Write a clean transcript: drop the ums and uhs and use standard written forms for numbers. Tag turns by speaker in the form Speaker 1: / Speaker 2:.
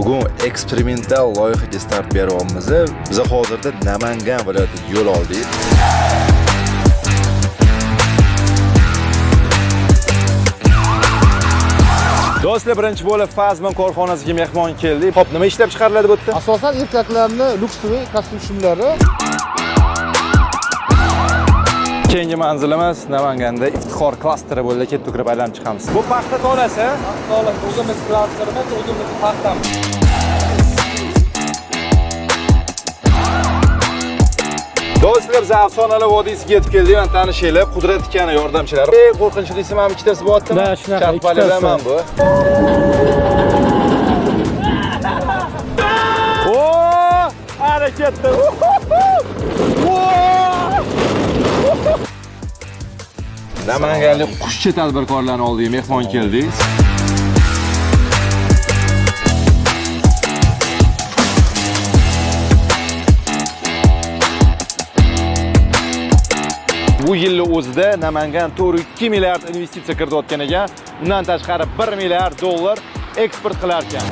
Speaker 1: Bugun eksperimental loyihaga start beryapmiz. Biz hozirda Namangan viloyatiga yo'l oldik. Do'stlar, birinchi bo'lib Fazman korxonasiga mehmon keldik. Xo'p, nima ishlab chiqariladi bu yerda?
Speaker 2: Asosan erkaklarni люксовый kostyum shimlari.
Speaker 1: Keyingi manzilimiz Namanganda Iftixor klasteri bo'ldi. Ketdik, kirib aylanib chiqamiz. Bu paxta tolasi.
Speaker 3: Paxta o'zimiz klasterimiz, o'zimiz paxtamiz.
Speaker 1: Do'stlar, biz afsonalar vodiysiga yetib keldik. Men tanishinglar, Qudrat akani yordamchilari. Eng qo'rqinchlisi mana ikkitasi bo'lyaptimi?
Speaker 4: Da, shunaqa,
Speaker 1: Charxpalaklar
Speaker 4: ikkitasi.
Speaker 1: bu. O, ana ketdi. Namanganlik qushchi tadbirkorlarni oldiga mehmon keldik. Bu yilni o'zida Namangan 4,2 milliard investitsiya kiritayotgan ekan. Undan tashqari 1 milliard dollar eksport qilar ekan.